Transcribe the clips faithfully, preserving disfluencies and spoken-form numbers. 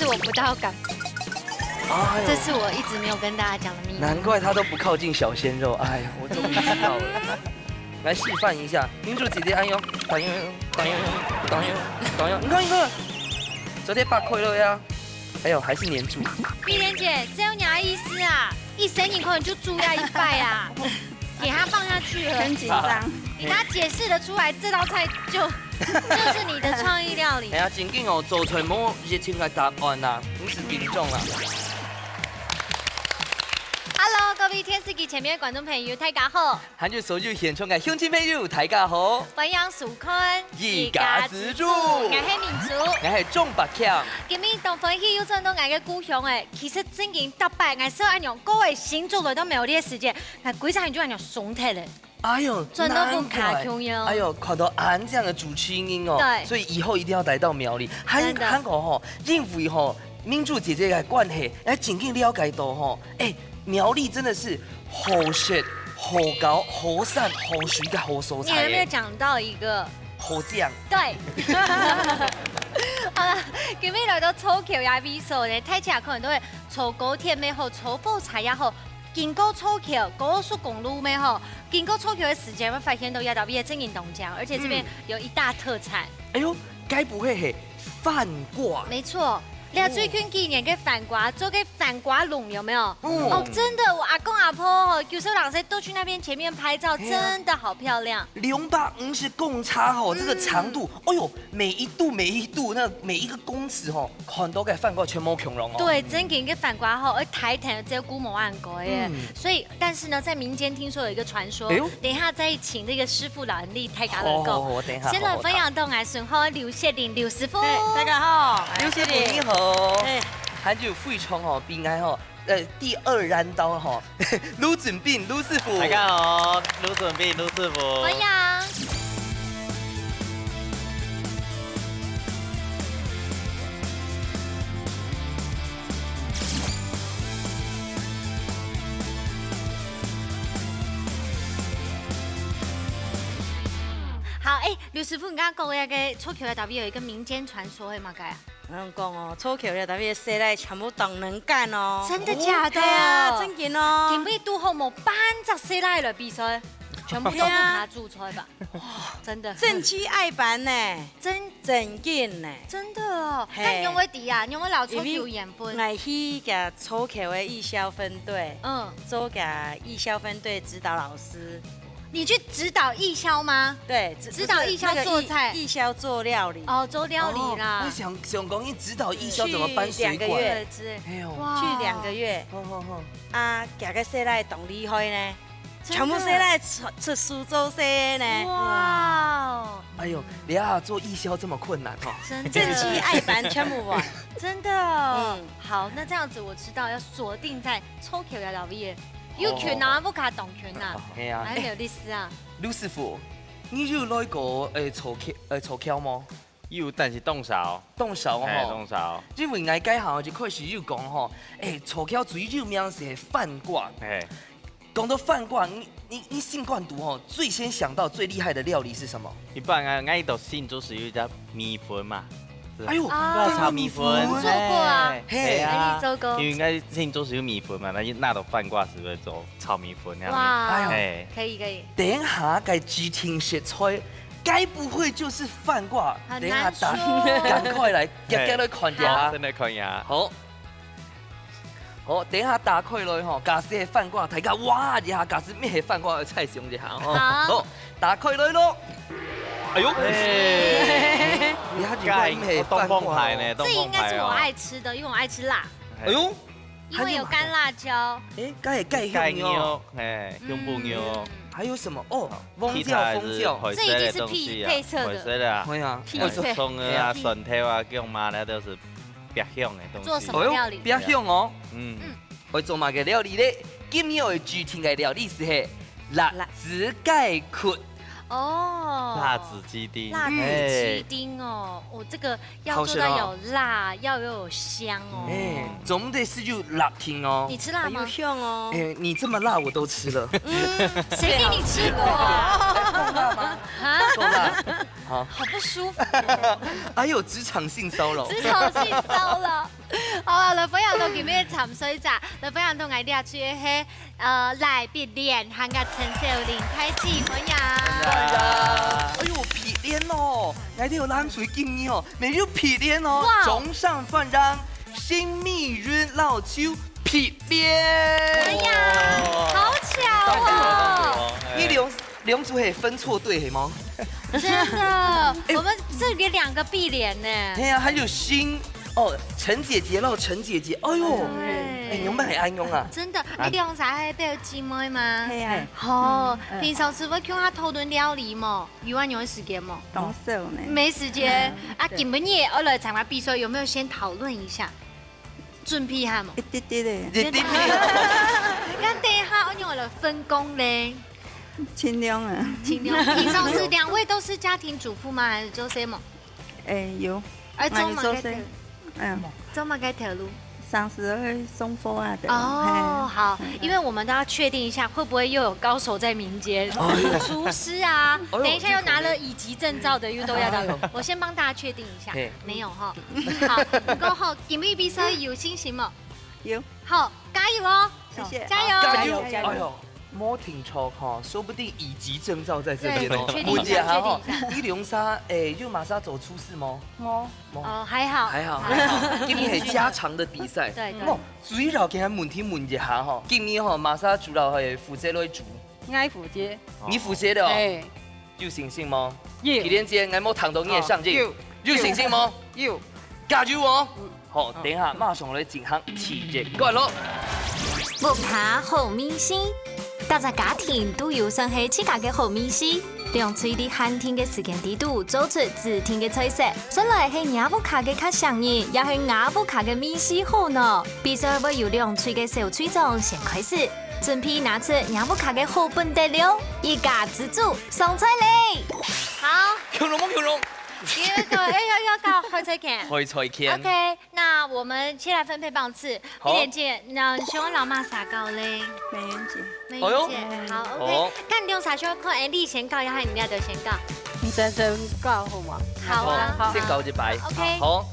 我不太敢。哎呦，这是我一直没有跟大家讲的秘密。难怪他都不靠近小鲜肉。哎呀，我终于知道了。来示范一下，明珠姐姐，哎呦，哎呦，哎呦，哎呦，哎呦，你看，你看，昨天八块了呀。哎呦，还是黏住。碧莲姐，这有啥意思啊？一生你可能就蛀牙一拜啊，给他放下去了。很紧张。你给他解释得出来，这道菜就就是你的创意料理。哎呀，正经哦，做出来无一定个答案啦，毋使紧张啦。Hello，各位电视机前面的观众朋友，大家好。还有所有现场个乡亲朋友，大家好。欢迎收看一家之煮。我是明珠。我是钟百强。今日当欢喜又转到我个故乡诶，其实正经逐擺我係恁樣，各位新竹來到苗栗个時間，𠊎歸隻人就恁樣鬆忒咧。 哎呦，转到屋下难怪。共樣。哎呦，看到恁樣个主持人哦，对。所以以后一定要来到苗栗。還，真的。還過吼，因為吼，明珠姐姐个關係，來正經了解到吼，哎，苗栗真的是好食、好搞、好山、好水个好所在耶。你還沒有講到一個。好醬。對。啊，今日來到草橋這位所呢，大家可能都會坐高鐵也好，坐火車也好， 經過草橋，高速公路咩吼，經過草橋个時間，會發現到這搭位个正經當靚，而且這邊嗯。有一大特產。哎呦，該不會係番瓜？沒錯，這最近幾年个番瓜，做个番瓜籠有沒有？嗯。哦，真的，我阿公阿婆哦，有時候老師都去那邊前面拍照，嘿啊。真的好漂亮。兩百五十公尺吼，這個長度，嗯。哎呦，每一度每一度，那每一個公尺吼， 看到个番瓜全部共樣哦。對，正經个番瓜吼，愛大條，照顧無恁過个。嗯。所以，但是呢，在民間聽說有一個傳說，哎呦。等一下再請那個師傅來，你大家來講。好，好，好，等一下，先來分享到𠊎身後劉雪玲劉師傅。哎，大家好，劉師傅，哎，雪玲。你好。哎。還有非常哦，比𠊎吼，呃，第二單刀吼， 盧俊斌，盧師傅。大家好，盧俊斌，盧師傅。歡迎。好，哎，劉師傅，你剛剛講个那個草橋个搭位有一個民間傳說，係麼个啊？ 人講哦，草橋个搭位个細賴全部當能幹哦。真的假的？係啊，正經哦。今晡日堵好無半隻細賴來比賽，全部都係佢煮菜吧？哇，真的。正經愛辦呢。真，正經呢。真的哦。嘿。該仰會知啊？仰會摎草橋緣分？因為𠊎去該草橋个義消分隊，嗯。做該義消分隊指導老師。 你去指導義消嗎？對，指，指導義消做菜。不是，那個義，義消做料理。哦，做料理啦。哦，𠊎想，想講你指導義消怎麼搬水管。去兩個月。哎呦。哇。去兩個月。好，好，好。啊，佢个細賴當厲害呢，真的。全部細賴出，出師做事呢。哇。哎呦，你要做義消這麼困難哦。真的。正經愛辦全部完。真的哦。嗯。好，那這樣子我知道要鎖定在草橋个搭位。 有近啊，哦。屋下當近啊。係啊。還沒有歷史啊。盧師傅，你有來過，誒，草橋，誒，草橋無？有，但是當少。當少哦，嘿，吼。當少。因為𠊎該下就開始有講吼，誒，草橋最有名係番瓜。嘿。講到番瓜，你，你，你心肝肚吼，最先想到最厲害的料理是什麼？ 一般啊，𠊎，𠊎都心中係有一隻米粉嘛，係吧？哎呦，啊，辣炒米粉。你做過啊？嘿。嘿啊，哎，你做過。因為𠊎心中係有米粉嘛，那就拿到番瓜係毋係做炒米粉那樣。哇，哎呦。嘿。可以，可以。等一下个指定食材，該不會就是番瓜？很難說。等一下打，趕快來，嘿。夾夾來看一下。好，先來看一下。好。 好，等一下打開來吼，假使係番瓜，大家哇一下，假使毋係番瓜个菜上一下吼。好。好，打開來咯。哎呦，哎。你看，你看，毋係番瓜哦。這應該是我愛吃的，因為我愛吃辣。哎呦，因為有乾辣椒。哎，該係蓋香肉。蓋肉，哎，香魍肉。嗯。還有什麼？哦，黃椒，其他係黃椒。海鮮个東西啊，這一定是配，配色的。海鮮的啊。對啊。配菜。哎呦，蔥啊，蒜頭啊，薑嫲咧，都係 白香个東西。做什麼料理？哎呦，白香哦。嗯。嗯。會做麼个料理咧？今日愛指定个料理係辣子雞骨。哦。辣子雞丁。辣子雞丁哦，哎。哦，這個要做到有辣，好吃哦。要又有香哦。哎，總得係有辣定哦。你吃辣嗎？哎，有香哦。哎，你這麼辣我都吃了。嗯，誰給你吃過啊？夠辣嗎？啊？夠辣。好。好不舒服哦。哎呦，職場性騷擾。職場性騷擾。好啊，來分享到今日个參賽者，來分享到𠊎這出个係，呃，賴碧蓮，還有陳秀玲，大家歡迎。哎喲，碧蓮哦，𠊎兜有藍隊今日哦，乜有碧蓮哦，哇。掌聲歡迎，新美韻老酒碧蓮。哎呀，好巧哦。你兩 兩組係分錯隊係無？真的，我們這裡兩個碧蓮呢。對啊，還有新，哦，陳姐姐咯，陳姐姐，哎喲，對。哎，你們還恁樣啊？真的，你兩儕係表姊妹嗎？係啊。哦，嗯。平常時會共下討論料理無？有恁樣个時間無？當少呢。沒時間。嗯，啊，對。今晡日愛來參加比賽，有沒有先討論一下？ 準備下無？一滴滴咧。一滴滴。該等一下，愛仰般來分工咧？盡量啊。盡量。平常時兩位都是家庭主婦嗎？還係做麼个？哎，有。哎，做麼个？哎，有做事。嗯。做麼个頭路？上司會送貨啊，對吧？哦，嘿。好，嗯。因為我們都要確定一下，會不會又有高手在民間？哦，有。廚師啊，哎呦，等一下又拿了乙級證照的，又都要的。哎呦。我先幫大家確定一下。嘿。 沒有哈。好，毋過吼，今日比賽有信心無？有。好，加油哦！謝謝。加油！加油！加油！哎呦，無聽錯吼，說不定乙級證照在這邊哦。對，確定一下，問一下吼，確定一下。你兩儕，哎，有麼儕做廚師無？無。無。哦，還好。還好，還好。今日係家常的比賽。對，對。哦，主要今日問題問一下吼，今日吼，麼儕主要係負責來煮？𠊎負責。你負責的哦。哎。 有信心無？有。李連杰，𠊎無聽到你个聲音。有。有信心無？有。加油哦！嗯。好，好。等一下馬上來進行第一關咯。屋下好味緒，逐隻家庭都有算係自家个好味緒。兩隊在限定个時間裡肚做出指定个菜色，算來係若屋下个較唌人，也係若屋下个味緒好呢？比賽會由兩隊个小隊長先開始。 準備拿出若屋下个好本底料，一家之煮上菜咧！好，共榮無共榮？第一個，哎，要，要到開菜乾。開菜乾。OK，那我們先來分配棒次。好。一蓮姐，那你喜歡摎麼儕搞咧？美人姐。美人姐，哎呦。好，OK。好。看你兩儕就要看，哎，你先搞，要喊你倆就先搞。你先先搞好嗎？好啊，好，好。先搞一擺。OK。好。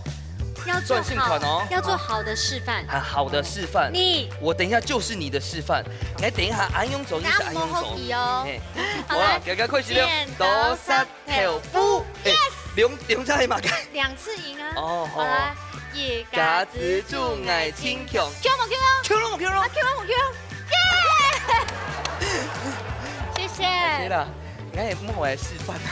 要做好，專心看哦。要做好的示範。啊，好的示範。你 我等一下就是你的示範。哎，等一下，恁樣做，你係恁樣做。那我們好奇哦。嘿。好，好啦，來，大家開始了。剪刀石頭布。哎，yes！兩，兩隻係麼个？兩次贏啊。哦，好。好啦，一家之煮𠊎盡強。強無強？強無強？啊，強無強？耶！謝謝。謝啦，𠊎也莫來示範啊。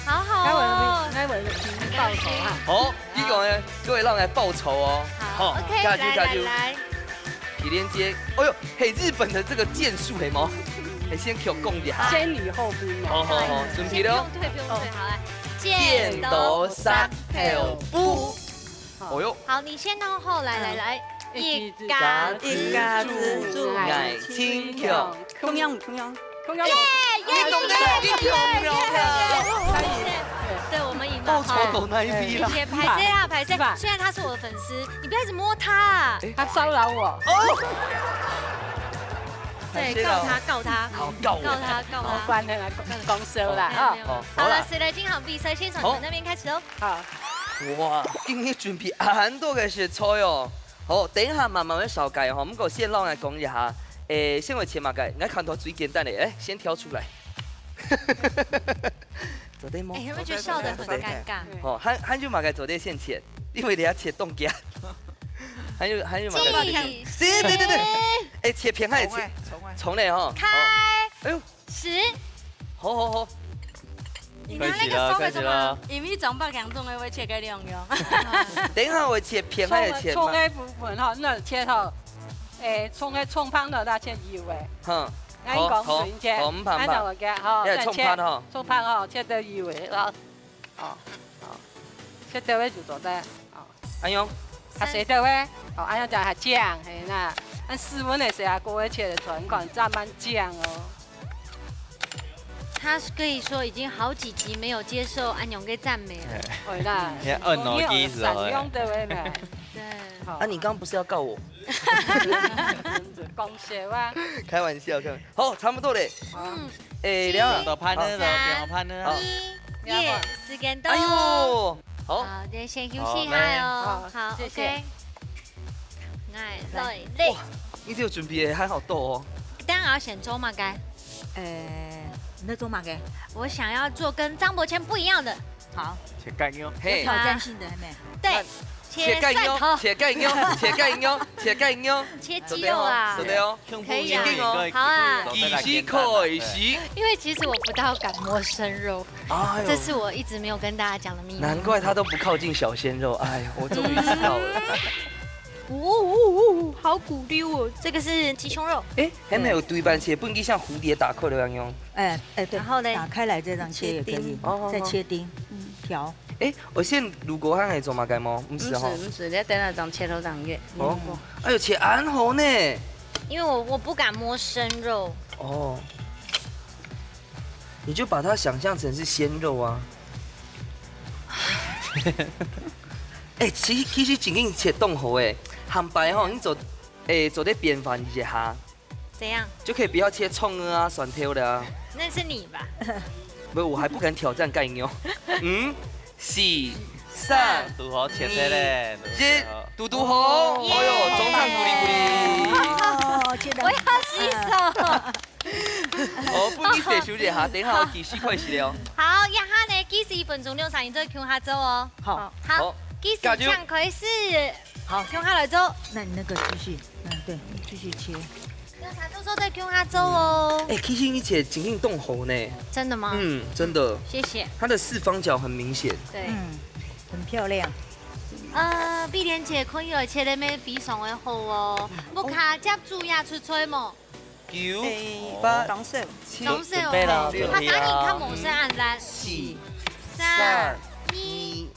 好好哦。𠊎會，𠊎會報仇啊。好，你講呢，各位讓來報仇哦。好，好，OK，加油，加油。來，來，來。 李連杰，哎呦，嘿，日本的這個劍術，嘿，無？嘿，先給我講一下。先禮後兵啊。好，好，好，準備了。不用退，不用退，好，來。剪刀石頭布。哦喲。好，你先哦，好，來，來，來。嗯。一家之煮，一家之煮，𠊎盡強。共樣，共樣。 耶，耶，耶，耶，耶，耶，耶，耶，耶。對，我們贏了。報仇到哪裡啦？謝謝，歹勢啊，歹勢。雖然他是我的粉絲，你不要一直摸他啊。他騷擾我。哦。對，告他，告他。好，告我。告他，告他。好，關了啦，講，講笑啦，沒有，沒有。哦，好啦。好了，誰來進行比賽？現場，好。從那邊開始哦。好。哇，今日準備恁多个食材哦。 好，等一下慢慢會紹介吼，毋過先讓𠊎講一下，誒，先會切麼个？𠊎看到最簡單个，誒，先挑出來。做得無？哎，有沒有覺得笑得很尷尬？好，還，還有麼个做得先切？因為你要切凍結。還有，還有麼个？計時。對，對，對，對。哎，切片還是切？重來，重來。重來吼。開。好。哎呦， 十。好，好，好。你拿那個手給我幹嘛？開始了，開始了。因為長白講中的會切个兩樣。等一下會切片還是切嘛？蔥，蔥个部分吼，那切吼，誒，蔥个蔥芳的那切幼个。哼。𠊎講順切，好，好，好，毋怕，毋怕。恁樣个吼，這蔥芳吼。再切，蔥芳吼，切得幼个，然後，哦，哦，切得个就做得，哦。 恁樣。較細兜个，哦，恁樣就較靚，嘿啦。恁斯文个時啊，各位切得出來，你看，這蠻靚哦。他可以說已經好幾集沒有接受恁樣个讚美了。哎。會啦，你看，按摩機是吧？善良的喂嘛。對。好。啊，你剛剛不是要告我？講笑啊。開玩笑，開玩笑。好，差不多咧。嗯。哎，了。七，到盤了咯，三，到盤了。好。一，耶，時間到。哎呦，好。好，先休息一下哦。好，好，好，好，謝謝。OK。哎，來，來。哇，你這有準備的還好多哦。等下要先做麼个？呃，你在做麼个？我想要做跟張伯謙不一樣的。好，切雞肉。有挑戰性的，還沒？對，切蒜頭，切雞肉，切雞肉，切雞肉，切雞肉。切雞肉啊。對哦，可以啊。緊緊哦。好啊。技師開始。因為其實我不太敢摸生肉，哎呦，這是我一直沒有跟大家講的秘密。難怪他都不靠近小鮮肉。哎呀，我終於知道了。哦哦哦，好骨溜哦！這個是雞胸肉。哎，還沒有對半切，不能像蝴蝶打開了一樣。哎哎，對，然後嘞打開來這樣切也可以，哦再切丁，調。哎，我先滷過，還係做麼个無？毋毋係吼。毋係，你等下當切好當遠。哦，哎呦，切恁好呢。因為我我不敢摸生肉。哦，你就把它想象成是鮮肉啊。哎，其實其實正經切當好哎，坦白吼，你做哎做得變換一下，怎樣？就可以不要切蔥啊、蒜頭了啊。那是你吧？不，我還不敢挑戰蓋牛。嗯，四、三、堵好切切咧，一，堵堵好。哎呦，掌聲鼓勵鼓勵。哦，切得我要洗手。哦，分你洗手一下，等一下有技師開始了。好，這下呢，計時一分鐘，兩儕人做共下做哦。好，好，計時請開始。好共下來做。那你那個繼續，嗯，對，繼續切。兩儕做做對共下做哦。哎，其實你切正經當好呢。真的嗎？嗯，真的，謝謝。它的四方角很明顯。對。嗯，很漂亮。呃，碧蓮姐可以切得咩非常的好哦。木卡接住呀出菜無？九、哎八、當色。七、總是準備了哦，準備了他趕緊看無色按來。四、三、二、一。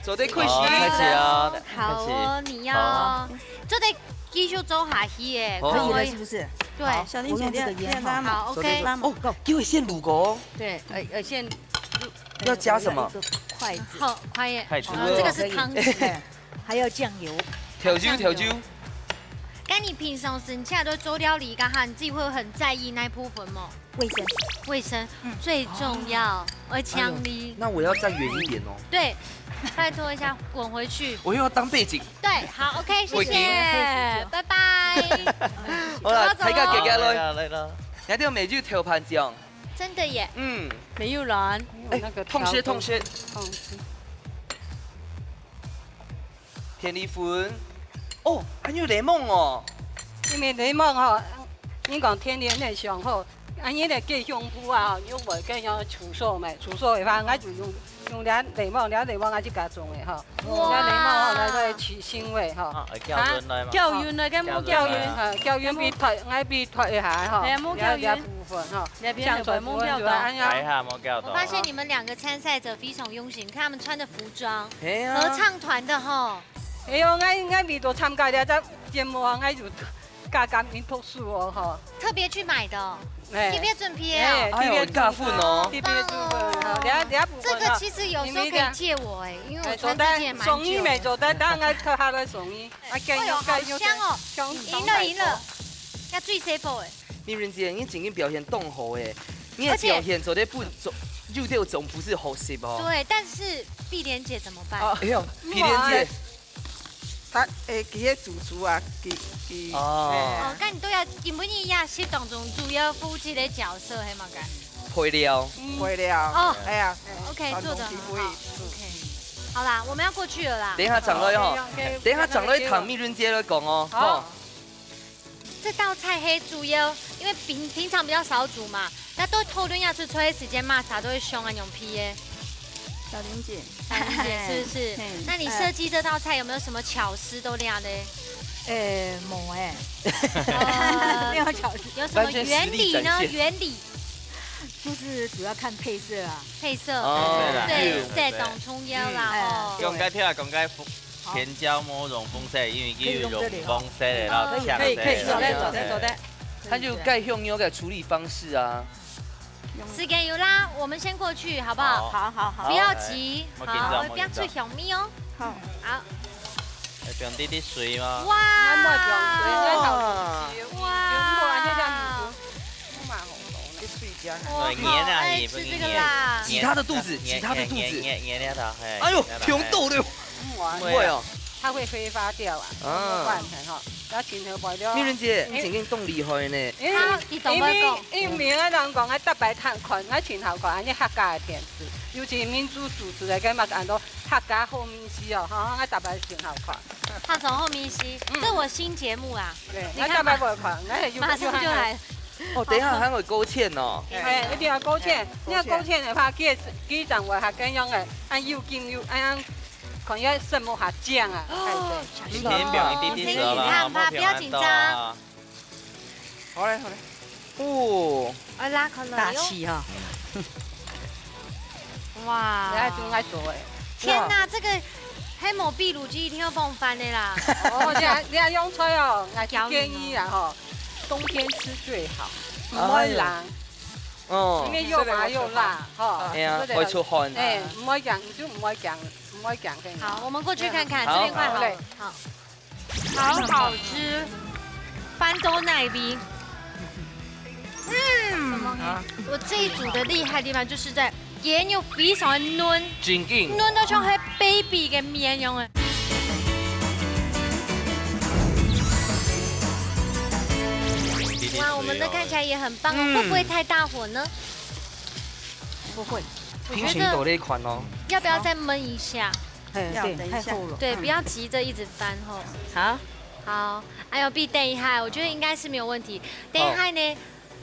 做得開始。好，開始啊，好哦，開始。你要哦，做得繼續做下去耶，好看我可以了，是不是？對，好小玲姐，我用這個你要煙哈。拉嗎？好做得，OK。哦，給我現滷過哦。對，呃呃，先要加什麼？有一個筷子，好，快耶，筷子哦這個是湯匙。哎，還有醬油。調酒，調酒。該你平常時你現在都做料理，剛好你自己會很在意那一部分嗎？衛生。衛生最重要，而且你那我要站遠一點哦。對，拜託一下，滾回去。我又要當背景。對，好，OK，謝我已經謝，拜拜。好啦，大家行行來，來了來了。你看這个梅酒頭盤醬，真的耶，嗯，沒有啦，哎那個，同學同學，同學，田麗芬，哦，還有檸檬哦，因為檸檬吼，你講天然个上好，啊，你个雞胸脯啊，又會更加出色嘛，出色个話，我就用用這檸檬，這檸檬我自家種个吼，這檸檬吼，來來去腥味吼。啊，會叫人來嘛。叫勻來，該無叫勻，叫人來啊，叫勻必脫，愛必脫一下吼，係啊，無叫勻這這部分吼，這片像做就無叫到改下無叫到。我發現你們兩個參賽者非常用心，你看他們穿的服裝，嘿啊，合唱團的吼，哎喲，𠊎𠊎為著參加這隻節目啊，𠊎就加減緊讀書哦吼。特別去買的哦，哎特別準備哎，哦。哎喲，加分哦。特別部分吼，這這部分吼，這部分這個吼。其實有時候可以借我哎，因為我哎，做得穿這件蠻久的。送你咩？做得，等下𠊎下來送你。啊，今日哎喲，好香哦！香贏了贏了，要最 safe 哎。麗雲姐，你正經表現當好誒，你个而且表現做得分總，有兜總毋係好食哦。對，但是碧蓮姐怎麼辦？哎喲，碧蓮姐，他誒，佢个主廚啊，佢佢哦哦，該你都要，你本人也係當中主要負責个角色，係嘛？該配料。配料，哦哎呀，，OK，當做得中佢會很好。OK，好啦，我們要過去了啦。等一下轉來吼，OK，OK，等一下轉來聽美倫姐來講哦。好吼，這道菜係主要，因為平平常比較少煮嘛，該都討論愛出菜个時間嘛，啥都會想啊，用皮个。小玲姐，小玲姐是不是？那你設計這道菜有沒有什麼巧思都練的？誒，無誒，呃沒有巧思。有什麼原理呢？完全實力展現原理就是主要看配色啊。配色，哦對，對色當重要啦嗯哦。講該條啊，講該紅甜椒毛絨風色，因為佢有絨風色的，然後可以青色的。可以可以，做得做得做得。他就蓋香油个處理方式啊。時間有啦，我們先過去好不好？好好好不。要急，哎莫緊張好，莫緊張不要出香味哦。好，好，會放滴滴水嗎？哇，咱莫放水，咱頭哇，有嘛好講，你水講。我對，黏啊，好愛你吃這個啦。擠他的肚子，擠他的肚子。黏黏黏黏黏，嘿。哎呦，黏啊甜豆的，嗯，不會哦。它會揮發掉啊，啊。怎麼辦？吼，要請頭擺了。美人姐，你真經當厲害呢。因為，佢，佢懂不懂？因為，因為名个人講，啊，逐擺看，看，啊，真好看，啊，你客家个甜食，尤其民族主廚个，跟嘛講到客家好味緒哦，吼，啊，逐擺真好看。客家好味緒，嗯。這我新節目啊。對，你看嘛。啊，逐擺會看，啊，又，馬上就來。又還會哦，等一下還會勾芡哦。哎，一定要勾芡。哎，你要勾芡的話，勾芡。記得，記得我還跟用个，按又緊又按，可能要什麼還醬啊。哦，哎，對。小心哦。你先不用一滴滴舌了，你看吧，不要緊張。莫平安到啊。好嘞，好嘞。哦。哎，拉開了，大氣哈。哇。等下就愛做哎。天哪，哇。這個黑某秘魯雞一定要幫我翻的啦。哦，你還，你還用吹哦，那就建議啊吼。 冬天吃最好，毋會冷，哎喲。哦。因為又麻又辣，吼。哎呀，對不對？會出汗。哎，毋會講，你就毋會講，毋會講這個。好，我們過去看看，好。這邊快好了。好嘞。好。好好吃，翻到哪裡？嗯，啊。我這一組的厲害地方就是在 雞肉非常的嫩，真緊。嫩到像係baby个綿樣誒。哇，我們的看起來也很棒哦，嗯。會不會太大火呢？不會。我覺得平行到這一款哦。要不要再燜一下？嘿，對，要等一下。太厚了。對，嗯。不要急著一直翻吼。好。好，哎喲，比等一下，我覺得應該是沒有問題。等一下呢，好。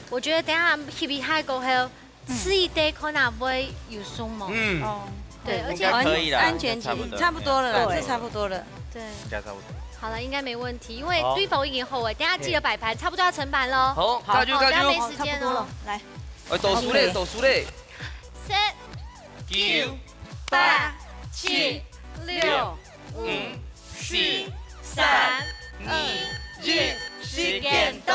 我覺得等一下翕一下過後， 試一下看啊會有熟無？嗯。哦。對，嗯，而且應該可以啦，安全起見，差不多。差不多了啦，對。這差不多了。對。應該差不多。好了，應該沒問題，因為，好。對方已經好了，等下記得擺盤，差不多要盛盤囉。好，好，加油，好，加油。等下沒時間囉。好，差不多了，來。哎，倒數咧，OK。倒數咧。十、九、八、七、六、五、四、三、二、一，時間到。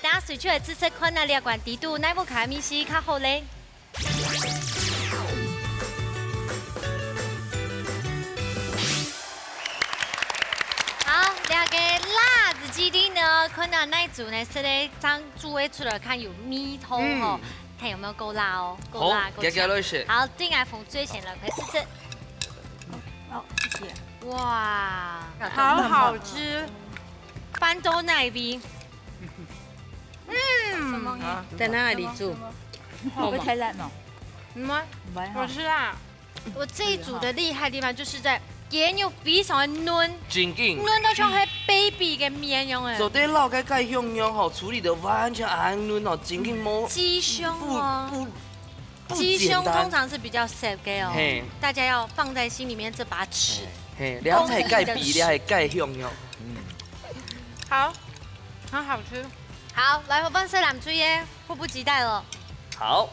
大家隨出來試食看啊，這款底肚哪一款味緒較好咧？好，這個辣子雞丁呢，看到哪一組呢，係咧，正煮个出來看有味道吼。嗯。 看有沒有夠辣哦，夠辣，好，夠嗆。遽遽來食。好，對，𠊎紅最先來開始吃。哦，謝謝。哇，好好吃，翻到哪位？嗯，什麼意思？啊。在哪裡住？會不會太辣了？嗯，不會啊。我吃啦。 我這一組的厲害地方就是在雞肉非常的嫩，真緊。嫩到像係baby个綿樣誒。做得摎該雞胸肉吼，處理得完全恁嫩哦，真緊無，雞胸哦。不，不，不簡單。雞胸通常是比較澀个哦，嘿。大家要放在心裡面這把尺。嘿，嘿，了解雞髀，了解雞胸肉。嗯。好，很好吃。好，來，伙伴，色藍隊耶，迫不及待了。好。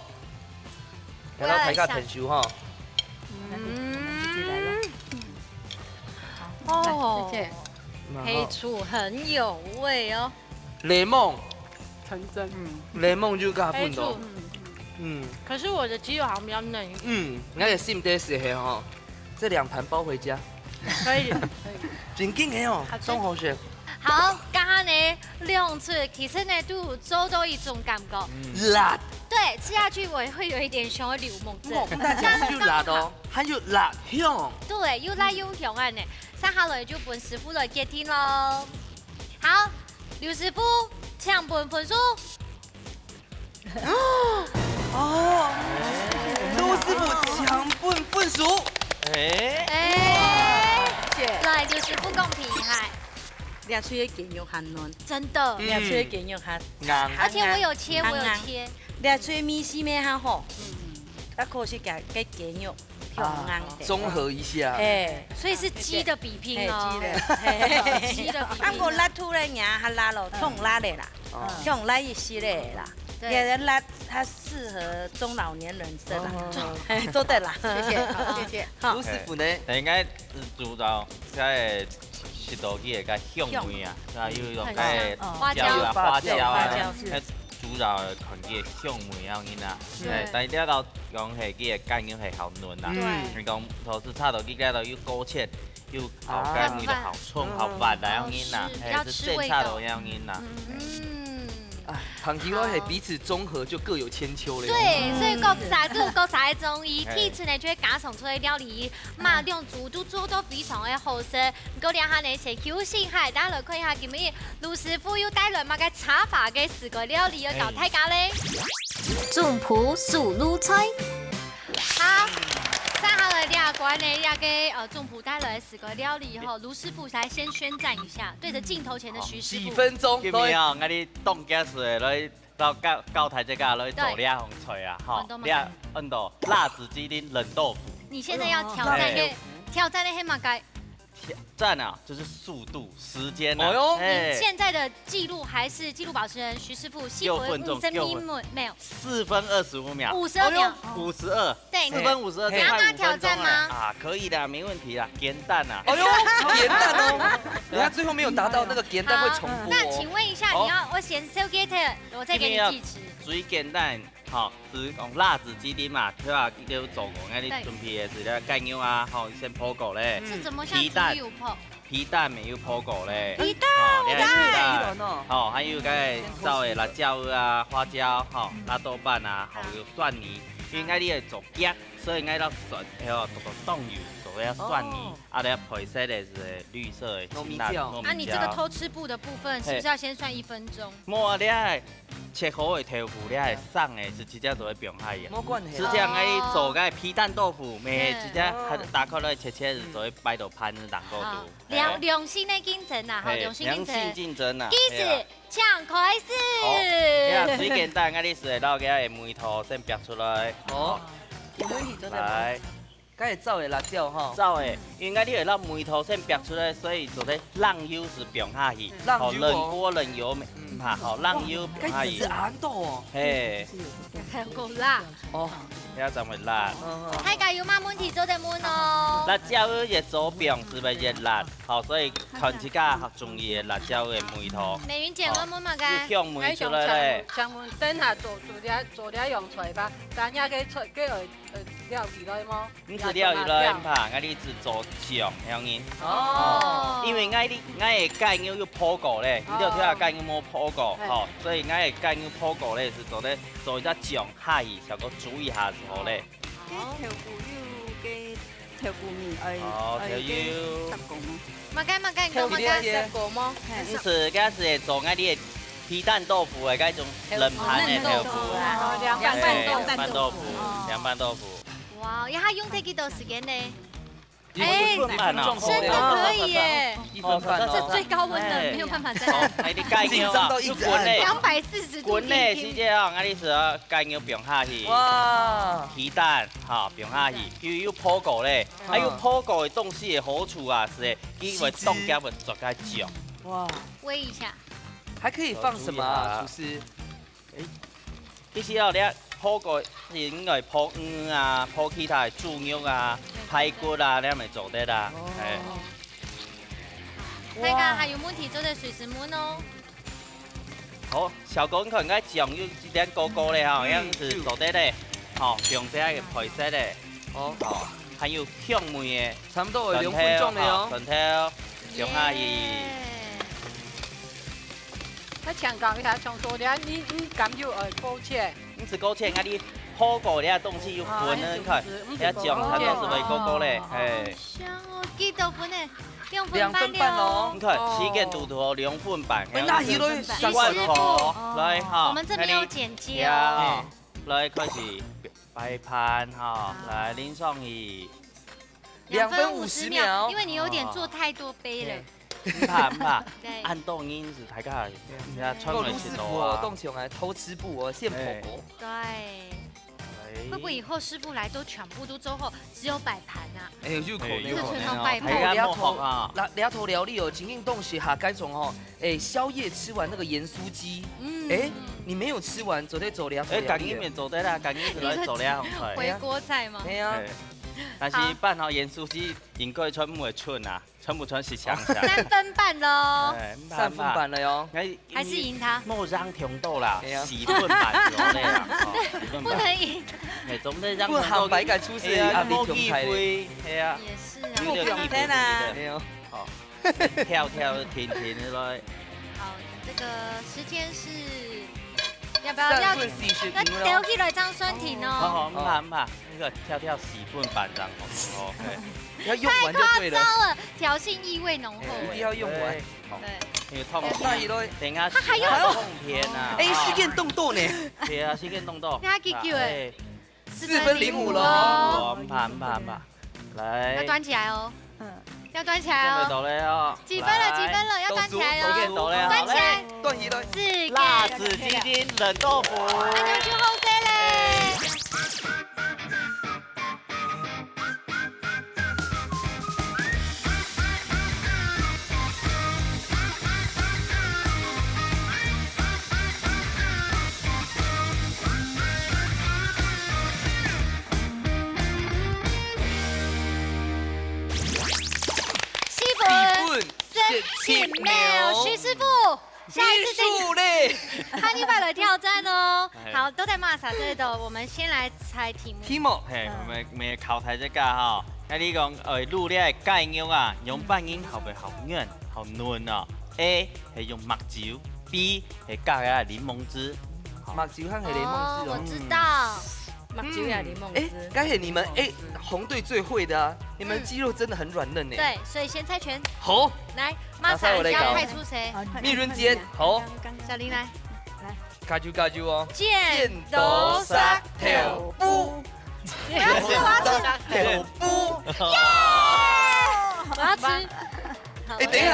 來，摎大家𢯭手吼。嗯。哦，來，謝謝。黑醋很有味哦。檸檬。陳真。嗯。檸檬就加分哦。黑醋。嗯。可是我的雞肉好像比較嫩一點。嗯，那個心得是黑吼，這兩盤包回家。可以，可以。真緊个哦，好吃。當好食。 好，剛剛呢，兩組其實呢都有做到一種感覺。嗯。辣。對，吃下去我也會有一點想要流目汁。哦，不但講係又辣哦，還有辣香。對，又辣又香啊呢。接下來就分師傅來決定咯。好，劉師傅，請分分數。 哦，劉師傅請分分數。哎。哎，來，劉師傅講厲害。這喙个雞肉還嫩。真的。嗯。這喙个雞肉還，硬。而且我有切，還硬。我有切。這喙味緒乜還好。嗯。啊，可惜該，該雞肉 香硬个。啊，綜合一下。嘿。所以是雞的比拼哦。嘿，雞的。嘿。雞的比拼哦。啊，毋過辣度咧，也較辣咯，嗯。忒辣个啦。哦。忒辣一息个啦。對。這個辣，它適合中老年人食啦。哦。嘿，做得啦。謝謝，好，謝謝。好。劉師傅呢？應該係主要在食到佢个香味啊，啊，有一種該花椒。花椒啊，花椒啊，花椒。該主要看佢个香味要緊啊。對。哎，但係這個 講係佢个雞肉係好嫩啊。嗯。你講頭先炒到佢个都又勾芡，又好雞味道好重，啊。好滑啊，要緊啊，好吃，嘿，要吃味道。係正炒到要緊啊。嗯。啊，長期落去，好。彼此綜合就各有千秋了。對，嗯。所以各儕都有各儕个中意，嘿。第一次呢，就會加上出來料理，嘛，嗯。兩組都做到非常个好食。毋過這下呢，先休息一下，大家來看一下今日盧師傅又帶來麼个茶法个四個料理要教大家咧。嘿。總舖手路菜。好，接下來這關呢，這個，呃，總舖帶來个四個料理吼，盧師傅來先宣戰一下，對著鏡頭前的徐師傅。好，幾分鐘，今晡日啊，𠊎哩當結實个來 到教，教大家來做這項菜啊，吼，對。很多嘛。這，很多辣子雞丁冷豆腐。你現在要挑戰的，哎。挑戰的係麼个？挑戰啊，就是速度、時間啊。哎喲。哎。你現在的記錄還是紀錄保持人徐師傅，六分鐘，四分，五十秒，六分。沒有。四分二十五秒。五十二秒。哎喲。五十二。對。四分五十二，嘿。快五分鐘了。你要跟他挑戰嗎？啊，可以的，沒問題啦，鹹蛋啊。哎喲，鹹蛋哦。等下最後沒有達到那個鹹蛋會重複哦。好，那請問一下，好。你要，我先收給他。 我再給你計時。今晡日啊，最簡單，吼，係講辣子雞丁嘛，對吧？你有做過，𠊎哩準備个係這雞肉啊，吼，先烰過咧。嗯。是怎麼像豬油烰？皮蛋，皮蛋乜有烰過咧。皮蛋，吼，你看皮蛋，哇！吼，還有該燥个辣椒啊、花椒，吼，嗯。辣豆瓣啊，吼，有蒜泥。因為𠊎哩愛做鹹，所以𠊎愛蒜，哎喲，剁剁當幼，做个蒜泥。哦。啊，你配色个係綠色个青辣糯米椒。糯米椒。啊，你這個偷吃步的部分，是不是要先算一分鐘？嘿。無啊，你愛 切好个豆腐，你還生个，係直接就會放下去啊。無關係啦。直接愛做个皮蛋豆腐，乜係直接打開來切切，就會擺到盤子頂高肚。好，良，良性个競爭啊，吼，嘿，良性競爭。良性競爭啊，計時，嘿啊。請開始。好，你看最簡單，𠊎哩係摎佢个梅頭先煏出來。哦，有問題做得無？來。 該係燥个辣椒吼。燥个，因為你會摎梅頭先煏出來，所以做得冷油係放下去，嗯。冷油哦。吼，冷鍋冷油，嗯。哈，吼，冷油放下去。哇，該係恁多哦。嘿。還有夠辣。哦。這樣會辣。嗯，嗯。大家有麼問題做得問哦。辣椒越早放，係毋係越辣？好，所以看自家中意个辣椒个味道。美雲姐，好，我問麼个？有香味出來咧。想問，想問，等下做，做這，做這樣菜吧，但係該菜，該，呃，呃，料理來無？ 毋係料理來毋怕，𠊎哩係做醬，曉得無？哦。因為𠊎哩，𠊎个雞肉有烰過咧，哦。你就聽下雞肉無烰過，嘿。吼，所以𠊎个雞肉烰過咧，係做得做一隻醬下去，效果煮一下就好咧。哦。該豆腐乳，該豆腐乳愛，哦，愛豆油。該十公。麼个麼个，你講麼个？豆腐乳。十公無？嘿。毋係，該係做𠊎哩个皮蛋豆腐个該種冷盤个豆腐。哦，冷豆腐啊。哦，涼拌豆腐。嘿，冷拌豆腐，哦。涼拌豆腐。 哇，要他用忒幾多時間呢？一分半哦。哎，一分半哦。真的可以耶。一分半哦。這最高溫了，哎。沒有辦法再來。哦，哎，你蓋緊哦，緊張到一直按。滾嘞。兩百四十度低溫。滾嘞，直接哦，𠊎哩係哦，雞肉放下去。哇。皮蛋，哈，放下去，因為有烰過咧。嗯。還有烰過个東西个好處啊，係佢會當遽會做較焦。哇。煨一下。還可以放什麼啊，廚師？ 哎，其實哦，你烰過應該烰魚啊，烰其他个豬肉啊、排骨啊，你也做得啦。哦。哎。大家還有問題做得隨時問哦。好，小哥，你看，該醬油有一點膏膏咧吼，嗯，樣子做得咧。好，用這個配色咧。哦。好，還有香味个。差不多有兩分鐘了喲。蒜頭，蒜頭，放下去。耶。 𠊎請教一下，像做這，你，你敢有，呃，勾芡？毋係勾芡，啊，你烰過這東西有滾啊，你看，啊，就毋係，毋係勾芡。這醬它都係會勾勾咧，哦。嘿。好香哦，幾多分呢？兩分半了哦。兩分半哦。你看，時間堵堵好，兩分半，哎，那魚都兩分半。洗完好，來哈，我們這邊有剪接哦。哎，來，開始擺盤哈，好。來，淋上去。 兩分五十秒，兩分五十秒，因為你有點做太多杯了。哦。毋怕，毋怕，對。恁多人係大家，對啊。人家穿過去食到啊。不過盧師傅哦，當像來偷吃步哦，現烰過。對。哎。會不會以後師傅來都全部都做好，只有擺盤啊？哎，有可能哦。哎，有可能哦。這全部擺盤。大家莫學啊。這，這道料理哦，真正當時下該種哦，哎，宵夜吃完那個鹽酥雞，嗯。哎，你沒有吃完，做得做這道料理。哎，家己也做得啦，家己就來做這項菜。回鍋菜嗎？哎呀。哎。 但是好。拌好鹽酥雞，應該全部會伸啊，全部全係強強。三分半咯。哎，三分半了喲。哎，還是贏他。莫讓強到啦，哎呀。四分半就好了啦，哦，四分半。不能贏。哎，總得讓強到。不能喊白改出世，哎呀，啊，你莫氣餒，哎呀。也是啊。有點氣餒，對不對？哎呀。好，跳跳停停的咯。好，這個時間是要不要，要，三分四十五咯。要丟起來這樣算停哦。好，好，毋怕，毋怕，那個跳跳四分半這樣，OK。要用完就對了。太誇張了，挑釁意味濃厚。哎，一定要用完。對。好。對。因為痛，那一輪等一下他還有，痛片啊。哎，時間當多呢。對啊，時間當多。你還幾久哎？哎，四分零五咯。哦，毋怕，毋怕，毋怕。來。要端起來哦。嗯。要端起來哦。準備到了哦。幾分了？來。幾分了？要端起來哦。倒數，倒數。端起來。來，端起來。四个。辣子鸡丁冷豆腐。啊，你們去後生嘞。 四分，四分十七秒。十七秒，徐師傅，下一次再，美術嘞。換你來挑戰哦。哎。好，都在罵啥之類的，我們先來猜題目。題目。嘿，嗯。我們，我們考題這個哈，那你講，呃，滷這个雞肉啊，用半斤好不好軟，好嫩哦？A係用墨酒，B係加个檸檬汁。好。墨酒和檸檬汁哦。哦，我知道。嗯。 墨酒也檸檬汁。嗯。哎，該係你們，哎，紅隊最會的啊，你們雞肉真的很軟嫩呢。嗯。對，所以先猜拳。好。來，馬上要派出誰？馬上我來搞。蜜仁姐，好。小林來。來。加油，加油哦。剪刀石頭布。不要吃，我要吃。石頭布。耶！我要吃。好，哎，等一下，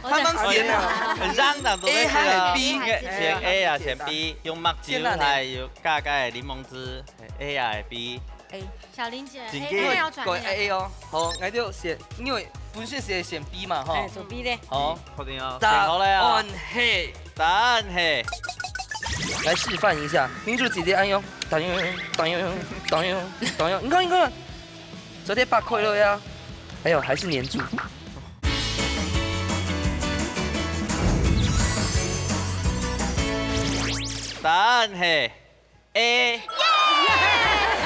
我，他們選啊。很髒的，都在這啊。A還是B？選A啊，選B，用墨酒還有加个檸檬汁。 A啊，B。A。小林姐，真个。A，A要轉一下。A哦。好，𠊎就選，因為本身係選B嘛，吼。哎，選B咧。好。確定哦。答案係。選好了啊。答案係。來示範一下，明珠姐姐，哎呦，當呦，當呦，當呦，當呦，你看，你看，昨天八塊了呀，哎呦，還是黏住。答案係 A。耶！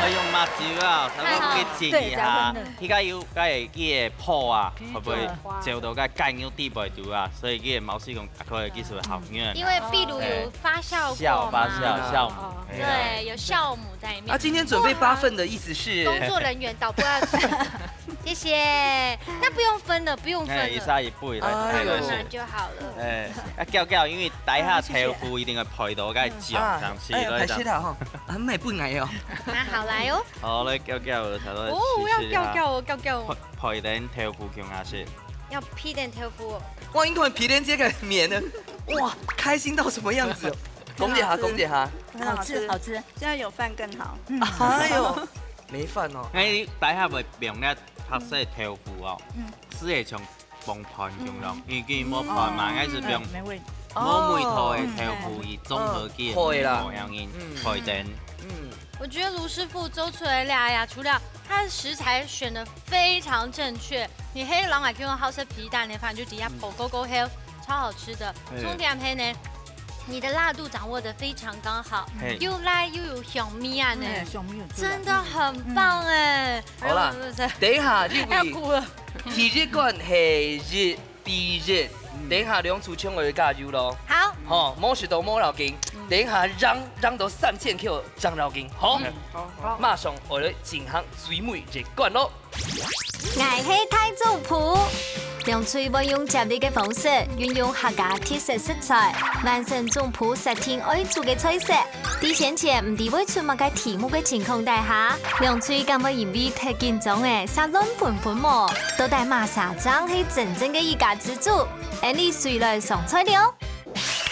愛用墨酒啊，差不多激進一下。太好了。對，才會嫩。佢个有，該个泡啊，嗯。會不會走到該雞肉底背肚啊？所以佢个毛細孔打開，其實會好軟。因為壁爐有發酵過嘛。酵，發酵，酵母。哦。哎呀。對，有酵母在裡面。啊，今天準備八份的意思是？工作人員導播要謝謝。那不用分了，不用分了。哎，一下一步，來，哎呦。來，來，來。就好了。哎，啊，攪攪，因為等一下豆腐一定會配到該醬上去，啊，哎，來，歹勢啦吼，啊，毋係分𠊎哦。那好，來哦。好，來，攪攪，差不多哦，我要試試啊。攪攪哦，攪攪哦。配，配等豆腐共下食。要配等豆腐哦。哇，你看皮蛋姐个面呢，哇，開心到什麼樣子哦？講一下，很好吃。講一下。很好吃，好吃。這樣有飯更好。嗯。哎呦，沒飯哦。哎，等一下會用那白色豆腐哦，嗯。是會像 傍飯共樣，嗯。因為佢無飯嘛，嗯，應該係用，嗯，沒味。無味道个豆腐，哦。佢綜合佢个，嗯，配啦。無樣人，嗯。配等。嗯。我覺得盧師傅做出來這下，除了它的食材選得非常正確，你黑狼啊，給我好吃皮蛋的飯，就底下泡勾勾黑，超好吃的。嗯。重點係呢，你的辣度掌握得非常剛好，嘿。又辣又有香味啊呢，嗯，香味有出來。真的很棒哎。嗯。好啦，哎呦，真的是，等一下，因為要哭了。 第一關係一比一，嗯。等一下兩組搶愛加油咯。好。吼，無食到無要緊，嗯。等一下讓，讓到三千Q正要緊，好？嗯。好，好。馬上愛來進行最尾一關咯。𠊎係大總鋪。兩隊會用接力个方式，運用客家特色食材，完成總鋪設定愛煮个菜色。 在先前毋知會出麼个題目个情況底下，兩隊敢會因為忒緊張而煞亂紛紛無？到底麼儕正係真正个一家之主？𫣆俚隨來上菜了。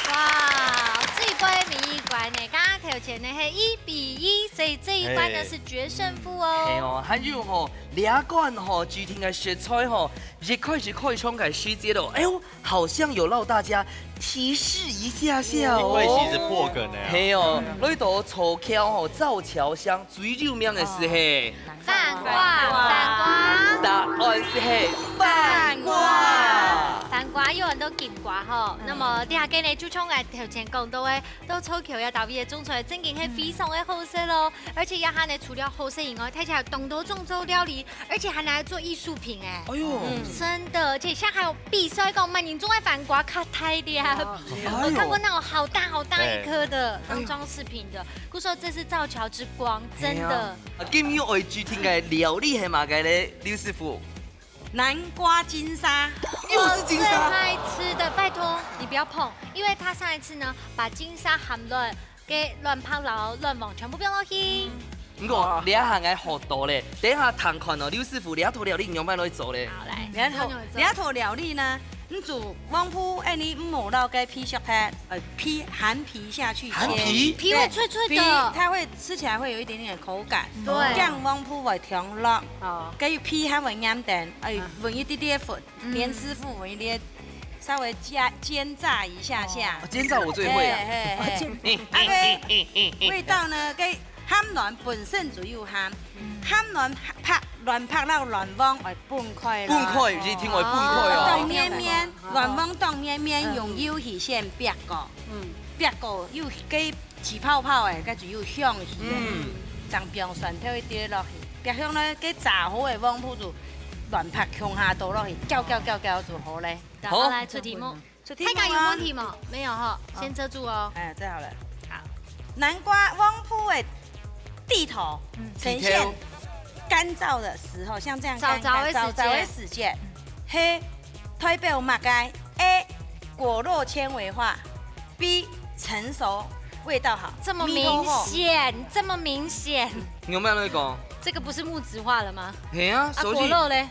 哇，最尾一關呢，剛剛頭前呢係一比一，所以這一關呢，嘿。是決勝負哦。嘿哦，還有吼，這關吼，指定个食材吼，一開始開場个時節咯，哎喲， 好像有讓大家提示一下下哦。一開始係破梗个啊。係哦，嗯。來到草橋吼，造橋鄉最有名个係嘿。哦。番瓜，番瓜。答案係嘿，番瓜。番瓜。番瓜有很多金瓜吼，嗯。那麼這下个呢，就像𠊎頭前講到个，到秋口也特別種出來，正經係非常个好食咯。嗯。而且這下呢，除了好食以外，大家還有當多種做料理，而且還拿來做藝術品哎。哎喲。嗯。真的，而且現在還有比賽講，麼人種个番瓜較大粒。哎喲。我看過那種好大好大一顆的，哎。當裝飾品的。故所這是造橋之光，真的。嘿啊。啊，今日愛指定个料理係麼个咧，劉師傅？ 南瓜金沙。又是金沙。我最愛吃的，拜託你不要碰，因為他上一次呢，把金沙含卵、跟卵白摎卵黃全部放落去。嗯。毋過，哇。這下𠊎學到咧，等一下聽看哦，劉師傅這道料理仰般來做咧。好，來，這道，你用怎麼做？這道料理呢，你煮黃瓠，哎，你毋好摎該皮削開，呃，皮，含皮下去切。含皮？皮會脆脆的。對，皮，它會吃起來會有一點點口感。對。這樣黃瓠會甜落。哦。該有皮還會黏等，哎，嗯。搵一滴滴粉。 嗯。連師傅我有點稍微煎，煎炸一下下。哦，煎炸我最會啊。嘿，嘿，嘿。煎炸。啊，該味道呢，該鹹卵本身就有鹹，嗯。鹹卵白，卵白摎卵黃愛分開啦。分開，一定愛分開哦。哦。當綿綿，哦。卵黃當綿綿，嗯。用油去先煏過。嗯。煏過，有該 起泡泡誒，該就有香氣誒。嗯。正放蒜頭一滴落去，煏香呢，該炸好个黃瓠就卵白共下倒落去，攪攪攪攪就好咧。好。好，來出題目。出題目啊。大家有問題嗎？沒有哈，哦。先遮住哦。哎，遮好了。好。南瓜黃瓠个蒂頭，嗯。呈現蒂頭。乾燥的時候，像這樣乾燥燥燥燥燥个時節。个時節，係代表麼个？A，果肉纖維化。 B，成熟，味道好，這麼明顯，味道好。這麼明顯。你有沒有那個？這個不是木質化了嗎？嘿啊，啊，所以，果肉嘞？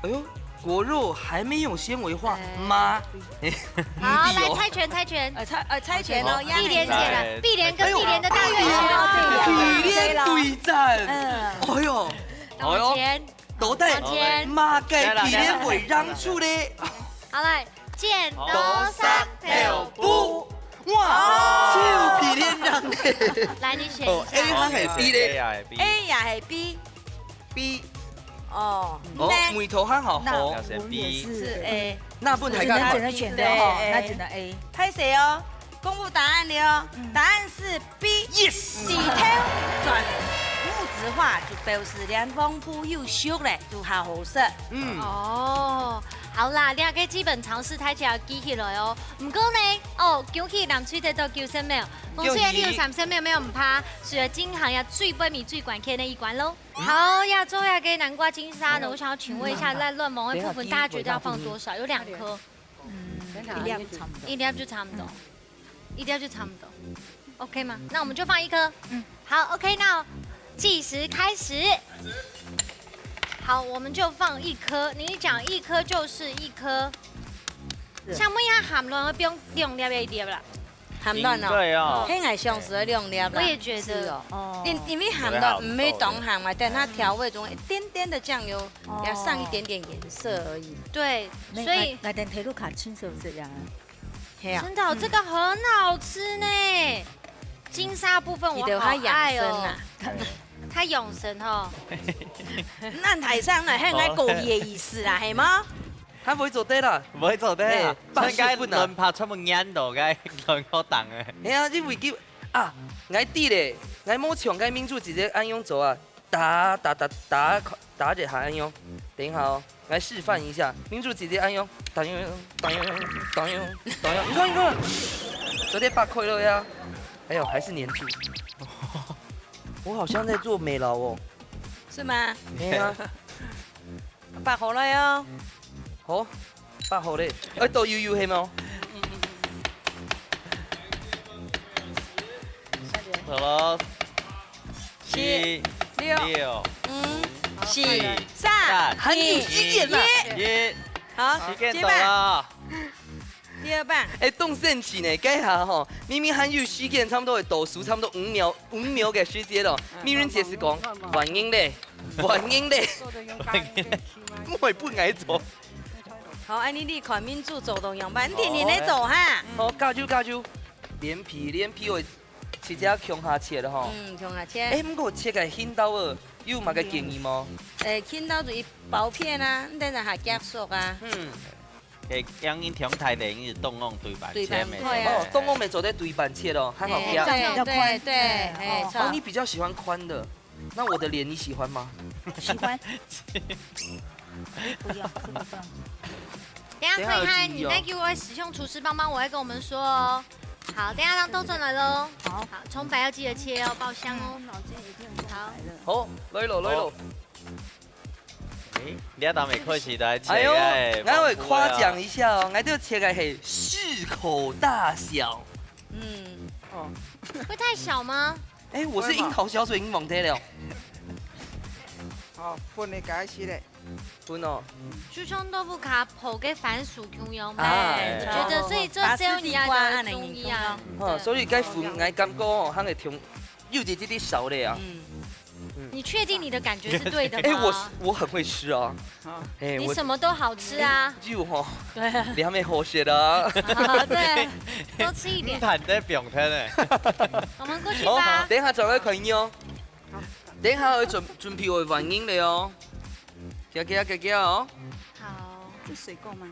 哎喲，果肉還沒有纖維化嗎？哎。好，來，猜拳，猜拳。呃，猜，呃，猜拳哦，好。壓力。碧蓮姐了，哎。碧蓮跟碧蓮的大圓圈。哎喲，哎喲，對了。碧蓮對戰。嗯。哎喲，哎喲。往前。 到底，往前。麼个比例會贏出咧？好，來，剪刀石頭布。哇，就比例贏咧。來，你選一下。哦，A還係B咧？A也係B。A也係B。B。哦，哦，那，眉頭還好，那好。我也是B。是A。那不能太看好。只能選對吼，對，那只能A。歹勢哦。 公布答案了，嗯。答案是B。Yes！石頭轉木質化，就表示連黃瓠又熟咧，就較好食。嗯。哦，好啦，這個基本常識大家記起來哦。毋過呢，哦，恭喜藍隊得到九十秒，紅隊你有三十秒，沒有毋怕，所以進行呀最尾最關鍵个一關咯。好，這做這個南瓜金沙呢，我想要請問一下，在卵黃个部分，大家覺得要放多少？有兩顆。 嗯，一粒就差不多。一粒就差不多。嗯。一粒就差不多。OK嗎？那我們就放一顆。嗯。好，OK，那計時開始。好，我們就放一顆。你講一顆就是一顆。是。請問一下，鹹卵愛放兩粒一粒啦？鹹卵哦。應該哦。該𠊎想係兩粒啦。我也覺得。是哦。哦。因，因為鹹卵毋係當鹹嘛，但它調味中一點點的醬油，哦。要上一點點顏色而已。對， 所以，𠊎，𠊎等頭路卡清楚這樣啊。係啊。真的哦，嗯。這個很好吃呢。金沙部分我好愛哦。佢等較養生啊。較養生吼。恁大聲呢，係𠊎故意个意思啦，係無？佢毋會做得啦。毋會做得啊。哎，八十分啊。應該卵白全部研到，該卵好當誒。係啊，因為佢，啊，𠊎知咧，𠊎無像該明珠姐姐恁樣做啊。 打，打，打，打，打一下恁樣。等一下哦，來示範一下。明珠姐姐恁樣，打樣，打樣，打樣，打樣。你看，你看，昨天八塊了呀。哎呦，還是黏住。我好像在做美勞哦。是嗎？沒有啊。八好了喲。好，八好嘞。哎，都有有黑貓。好了。 七、七、六、六、五、四、四、三、三、很有經驗啊。二、一。好，時間到了。第二棒。哎，當神奇呢，該下吼，明明還有時間，差不多會倒數，差不多五秒，五秒个時間咯。嗯。明明姐是講，歡迎咧，歡迎咧。做得用加一點氣嗎？我也不愛做。好，恁樣你看明珠做到樣般，你，你來做哈。好，加油，加油。連皮，連皮會 直接共下切了吼。嗯，共下切。哎，毋過切个筋道哦，有麼个建議無？呃，筋道就一薄片啊，你等下還夾熟啊。嗯。个，因為長大个，你是當講對半切个。對半切。哦，當講乜做得對半切哦，還好。哎，要寬。對，對，對，哎，哦。哦，你比較喜歡寬的，那我的臉你喜歡嗎？喜歡。不要，不要。等一下看看你那個會使用廚師幫幫，我會跟我們說哦。好，等一下讓豆轉來嘍。好。好，蔥白要記得切哦，爆香哦。嗯，腦筋一定有蔥白了。好。好，來咯，來咯。好。 誒，你阿當美開始來切哎喲，哎，𠊎會誇獎一下哦，𠊎這切个係適口大小。嗯，哦。會太小嗎？哎，我是櫻桃小嘴櫻桃的了。好，分你解釋咧。分哦。就像豆腐卡泡个番薯共樣啊。哎，我覺得所以這只有你愛的中醫啊。哦，所以該分𠊎感覺哦，還會挺，有一點點少咧啊。嗯。 你確定你的感覺是對的嗎？哎，我是，我很會吃啊。好。哎，我你什麼都好吃啊。有吼。對啊。你還沒好些的啊。啊，對，多吃一點。你談得放天呢。我們過去吧。好，等一下轉來看你哦。好。等一下我準，準備我反應了哦。行行行行哦。好。這水夠嗎？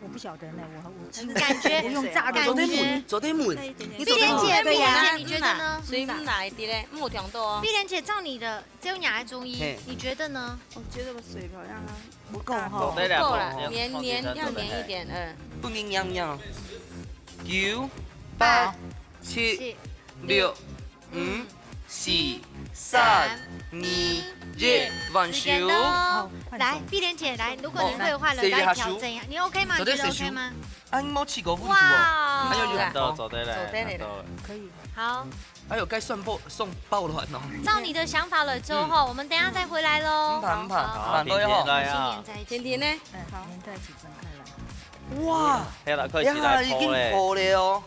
我不曉得呢，我，我，感覺，我用炸的東西。做得問，做得問。再一點點。你做得問。碧蓮姐，對呀。碧蓮姐，你覺得呢？水毋拿一滴咧，無聽到哦。碧蓮姐，照你的，只有你的中醫，嘿。你覺得呢？我覺得我水好像不夠哈。不夠啦，不夠啦，黏，黏，要黏一點，嗯。不黏黏黏。九、八、七、六、 五、四、三、二、一，還手。時間到。好，換手。來，碧蓮姐，來，如果你會的話，哦，來，來調整一下。你OK嗎？你覺得OK嗎？啊，你無試過，問題哦。哇。哎喲，有感到，做得了，做得了。做得了。可以。好。哎喲，該算爆，算爆卵哦。照你的想法了之後，嗯。我們等一下再回來咯。毋怕，毋怕，好，慢慢來啊。好，甜甜來啊。新年再一起。甜甜呢？嗯，好。黏在一起分開來。哇，哎呀，開始來泡咧。呀，已經泡了哦。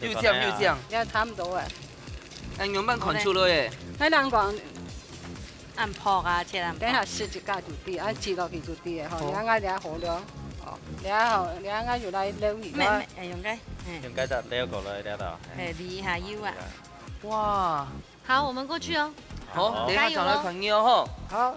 又這樣，又這樣。也差毋多啊。哎，你有沒有看出來耶？該人講，恁薄啊，切恁薄。等下食一下就知，啊，切落去就知个吼。哦。你看𠊎這下好了，哦，這下好，你看𠊎又來撈魚啊。咩，咩，哎，用該，嗯。用該隻撈過來這度，嘿。哎，離下油啊。哇。好，我們過去哦。好，好。等一下轉來看你哦，吼。好。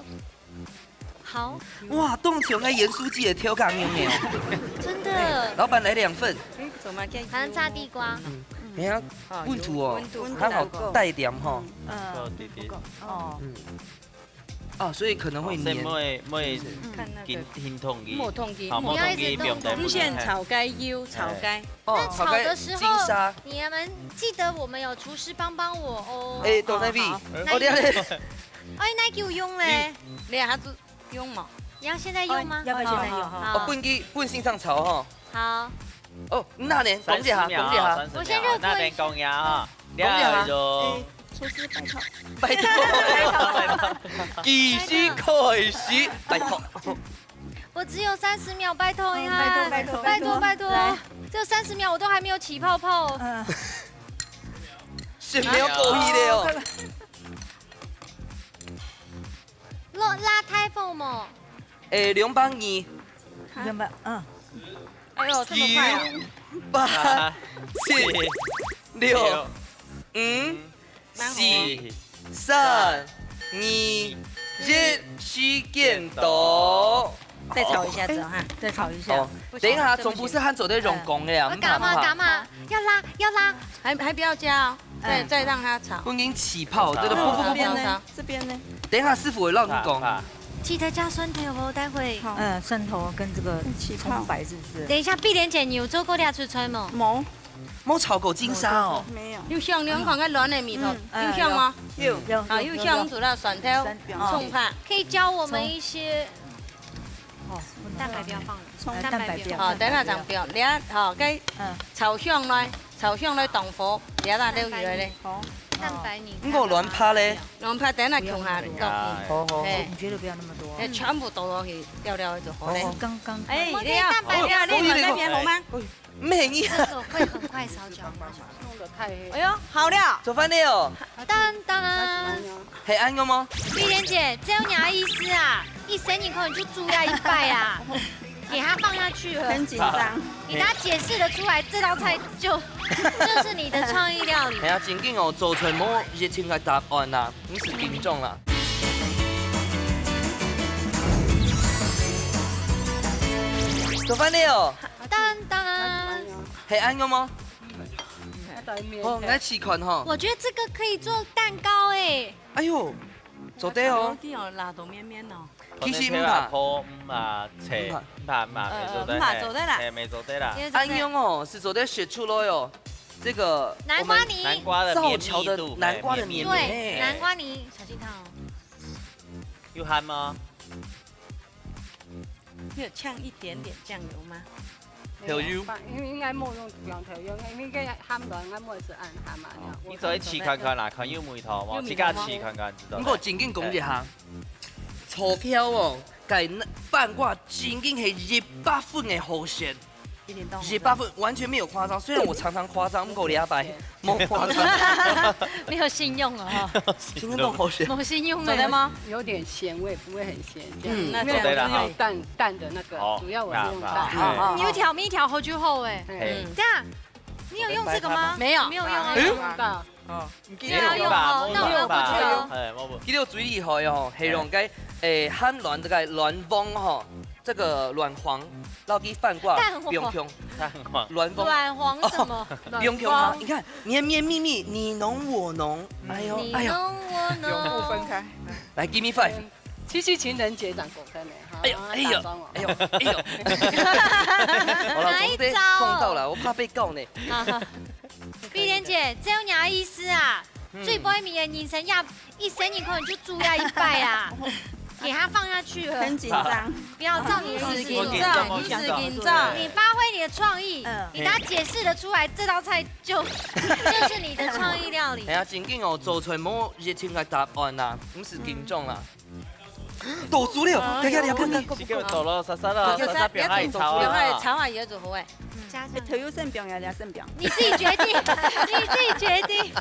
好。哇，當像該鹽酥雞个調羹樣呢。真的。老闆來兩份。哎，怎麼這樣？還要炸地瓜。嗯，等一下，哦，溫度哦，有溫度還好帶點吼。嗯，好，弟弟。不夠。哦。嗯。啊，所以可能會黏。哦，所以莫，莫，嗯，看那個，緊，緊燙佢。莫燙佢。好，莫燙佢，你要一直燙，不用，不用。你先炒該油，炒該。哎。 哦，那炒的時候，炒該金沙。你們記得我們有廚師幫幫我哦。哎，到哪位？好，好。哦，你看。哎，那給我用嘞。你，你還是用嘛？你要現在用嗎？哦，要不要現在用？好，好。哦，分佢，分先生炒哈。好。哦，那呢？等一下，三十秒啊，等一下。三十秒，我先熱過一下。那邊講呀哈。等一下。等一下。哎，廚師拜託。拜託。拜託，拜託。計時開始，拜託。 我只有三十秒，拜託呀，嗯，拜託，拜託，拜託，拜託。拜託，拜託。來。只有三十秒，我都還沒有起泡泡。嗯。先不要過去了哦。落，落大風無？哎，兩百二。兩百，嗯。哎喲，這麼快啊。九、八、七、六、五、 四、三、二、一，時間到。再炒一下子哈，再炒一下。哦，等一下，總不是還做得用光个啊？嗯。毋怕，毋怕。要拉嗎？要拉，要拉。還，還不要加哦，再，嗯。再讓它炒。不能起泡，對不對？不，不，不，不。這邊呢？這邊呢？等一下師傅會讓你光。怕，怕。記得加蒜頭哦，待會。好。嗯，蒜頭跟這個蔥白是不是？起泡。等一下，碧蓮姐，你有做過這出菜嗎？無。 無炒過金沙哦。沒有。有香，你有看該卵个味道，嗯。有香嗎？有。有，啊，有，有香，有，有。除了蒜頭、蒜，哦。蔥白。可以教我們一些，哦，蛋白不要放了，蔥，蛋白不要。蛋白不要，好，等下放不要。你看，好，該，嗯。炒香來，炒香來當火，你看那撈起來咧。蛋白你看。毋過卵白咧？卵白等下共下落去。不用那麼多。好，好，好。嘿。你覺得不要那麼多？哎，全部倒落去，了了就好咧。好，好。剛剛。哎，你好，蛋白不要，你看那邊好嗎？哎。 毋係你啊。這個會很快燒焦嗎？弄得太黑。哎喲，好了。做飯了哦。當當。係恁樣嗎？碧蓮姐，這有你的意思啊？一生你可能就煮了一擺啊，給它放下去了。很緊張。你給他解釋得出來，這道菜就，就是你的創意料理。哎呀，正經哦，做出來無一定个答案啦，毋使緊張啦。做飯了哦，當當。係恁樣嗎？哦，𠊎試看吼。我覺得這個可以做蛋糕欸。哎喲，做得哦。有啲哦，拉到綿綿哦。其實毋怕。可能配合泡，毋怕切，毋怕。毋怕，毋怕，呃，毋怕，做得啦。係，乜做得啦。恁樣哦，係做得食出來哦。這個南瓜泥。我們南瓜的綿密度，造橋的南瓜的綿密度。係，綿密。對，南瓜泥，小心燙哦。有鹹嗎？ 你有嗆一點點醬油嗎？豆油。應，應該無用，用豆油，因為該鹹卵應該無係恁鹹啊。哦，你做去試看看啦，看有味道無？有味道嗎？自家試看看，知道無？毋過正經講一下，造橋哦，該飯粿正經係一百分个好食。一百分，完全沒有誇張。雖然我常常誇張，毋過這擺無誇張。沒有信用了哈。真的當好食。沒有信用了。做得嗎？有點鹹味，不會很鹹。嗯，那這樣子可以。因為我是用淡，淡的那個，好，主要我是用淡的。那，那好，好，好。你有調味調好就好欸。嗯。這樣，你有用這個嗎？沒有。沒有用啊。欸？用到。哦，你今天有用吧？對啊，有啊，那我要過去了。哎，我不。今天有注意好喲，黑龍該，欸，鹹卵這個卵黃哈，這個卵黃，撈去飯粿，蛋黃。不用用。蛋黃。卵黃。卵黃什麼？哦，不用用啊！卵黃。你看，綿綿密密，你儂我儂，哎呦，哎呦。你儂我儂。永不分開。來，give me five。 七夕情人節當過分呢，哈，哎呦，哎呦，打爽哦。哎呦，哎呦。好了，總得碰到了，我怕被告呢。啊哈。碧蓮姐，照你个意思啊，最尾面个人生也，一生人可能就煮這一擺啊，給它放下去了。很緊張。不要照你的意思做。很緊張，很緊張。你發揮你的創意，嗯。你等下解釋得出來，這道菜就，就是你的創意料理。哎呀，正經哦，做出來無一定个答案啦，毋使緊張啦。 到煮了，啊，大家來看看。這個倒了，煞煞了，有，有，煞煞放下去炒啊。放下去炒啊，有就好欸。嗯。加上。欸，豆油先放呀，你先放。你自己決定，你自己決定。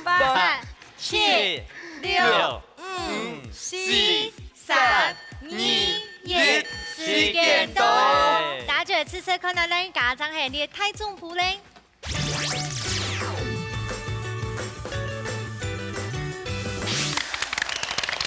八、八、七、七、六、六、五、五、四、四、三、三、二、二、一，一，時間到。時間到。大家試試看啊，咱家長係你个大丈夫咧。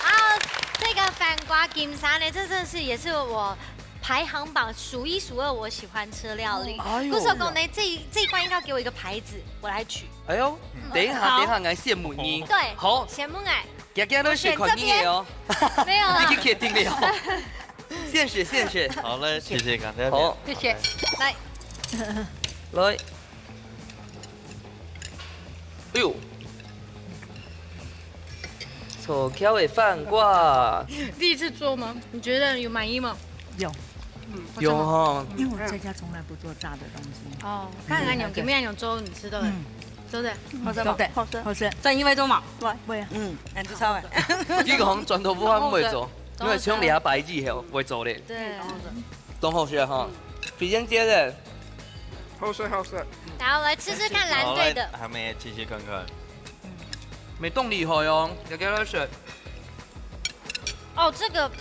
啊，這個番瓜金沙呢，這真的是也是我排行榜數一數二我喜歡吃的料理。哎呦。故所講呢，這一，這一關應該給我一個牌子，我來取。哎呦，嗯。等一下，好。等一下，𠊎先問你。對，好。先問欸。 今日都是看你个哦。我選這邊。沒有啦。已經決定了哦。謝謝，謝謝。好嘞，謝謝，感謝。好。謝謝。來。來。哎呦。炒粿个飯粿。第一次做嗎？你覺得有滿意嗎？有。嗯，有哈。因為我在家從來不做炸的東西。哦，看來你有，嗯，對。今天有做你吃的。嗯。 做得，好食無？做得，好食。好食。正因為做麼个？會啊。嗯，恁樣炒欸。這個好像轉到武漢毋會做，因為像這擺子吼，毋會做咧。對。當好食哈。比較接的。好食，好食。來，我來吃吃看藍隊的。好，來，還沒試試看看。沒動力好用，要給他選。哦，這個，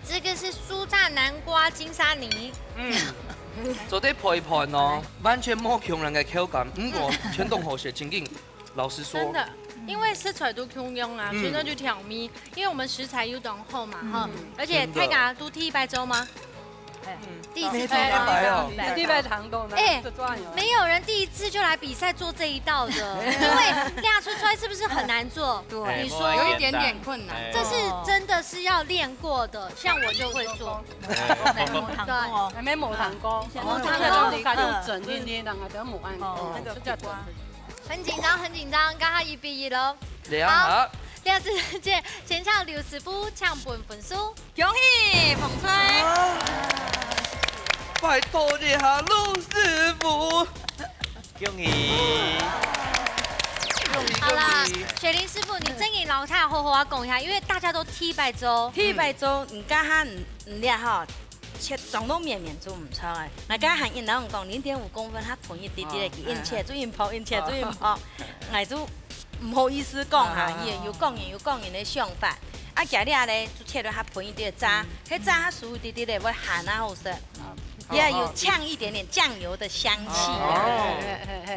這個是酥炸南瓜金沙泥。嗯。 做得配飯哦，完全無共樣个口感，毋過全當好食，正經。老實說，真的，因為食材都共樣啊，嗯。所以那就調味。因為我們食材有當好嘛，哈，嗯。而且大家都第一擺做嗎？真的。哎，嗯。第一次做嗎？第一擺哦。第一擺成功的，欸，最重要。沒有人第一次就來比賽做這一道的，因為這樣出出來是不是很難做？對，你說。有一點點困難。哎。這是真的是要練過的，像我就會做。 哎，無聽過哦。還沒無聽過。哦，無聽過。大家都，大家都整天天，大家都無按過。哦，那個苦瓜。很緊張，很緊張，剛剛一比一咯。對啊，好。好。廖師姐，先請劉師傅請分分數。恭喜，捧出。啊，拜託一下，劉師傅。 恭喜！恭喜，好啦，恭喜！雪玲師傅，你正經摎大家好好仔講一下，因為大家都第一擺做。第一擺做，嗯，你這下，嗯，你吼，切長到綿綿就毋錯欸。𠊎這下還硬摎你講，零點五公分，較分一滴滴仔，哦，佢硬切，嗯。就硬拍，硬切，哦。就硬拍。𠊎就毋好意思講哈，哦，哦，哦。佢有個人有個人个想法。啊，今日咧，就切到較分一滴仔，炸，嗯。該炸較酥一滴滴仔，會還較好食。哦。 也有嗆一點點醬油的香氣，哦。